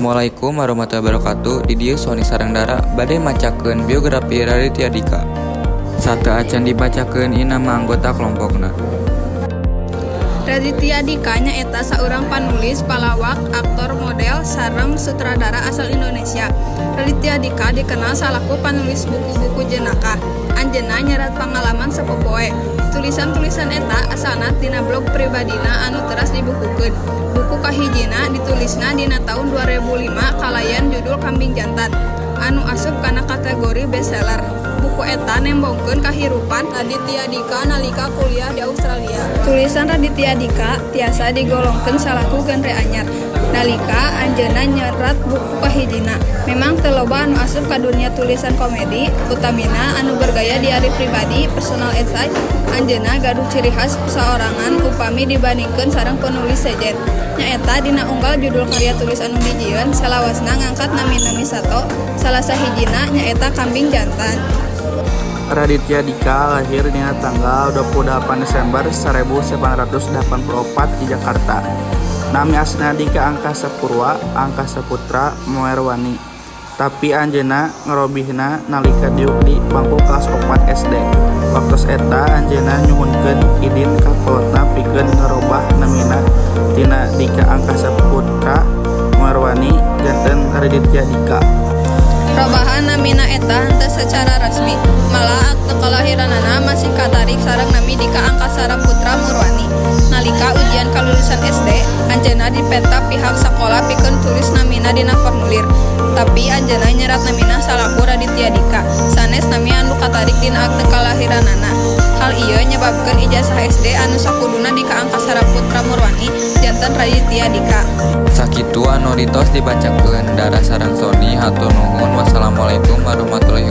Assalamualaikum warahmatullahi wabarakatuh. Di dieu Sony sareng Dara bade macakeun biografi Raditya Dika. Sateuacan dibacakeun, ieu nama anggota kelompokna. Raditya Dika nyaeta saurang panulis, palawak, aktor, model, sareng sutradara asal Indonesia. Raditya Dika dikenal salaku panulis buku-buku jenaka. Anjeunna nyerat pangalaman sapopoe. Tulisan-tulisan eta asalna tina blog pribadina anu teras dibukukeun. Buku kahijina ditulisna dina taun 2005 kalayan judul Kambing Jantan anu asup kana kategori bestseller. Buku eta nembongkeun kahirupan Raditya Dika nalika kuliah di Australia. Tulisan Raditya Dika tiasa digolongkeun salaku genre anyar. Nalika anjeunna nyerat buku kahijina, memang teu loba anu asup ka dunia tulisan komedi, utamina anu bergaya diari pribadi, personal essay. Anjeunna gaduh ciri khas saorangan upami dibandingkeun sareng penulis sejen. Nyaeta dina unggal judul karya tulis anu dijieun salawasna ngangkat nami-nami sato, salah sahijina nyaeta Kambing Jantan. Raditya Dika lahir dina tanggal 28 Desember 1984 di Jakarta. Nami aslina Dika Angkasa Purwa Angkasa Putra Moerwani. Tapi anjeunna ngarobihna nalika diuk di bangku kelas 4 SD. Waktos eta anjeunna nyuhunkeun idin ka kolotna pikeun ngarobah namina tina Dika Angkasa Putra Moerwani janten Raditya Dika. Robahan namina eta henteu sacara resmi, malah akte kalahiranana masih katarik sareng nami Dika Angkasara Putra Murwani. Nalika ujian kalulusan SD, anjeunna dipenta pihak sakola pikeun tulis namina dina formulir. Tapi anjeunna nyerat namina salaku Raditya Dika, sanes nami anu katarik dina akte kalahiranana. Hal ieu nyebabkeun ijazah SD anu sakuduna Dika Angkasara Putra Murwani janten Raditya Dika. Sakitu anu ditos dibacakeun Dara sareng Sony, hatur nuhun. Wassalamualaikum warahmatullahi.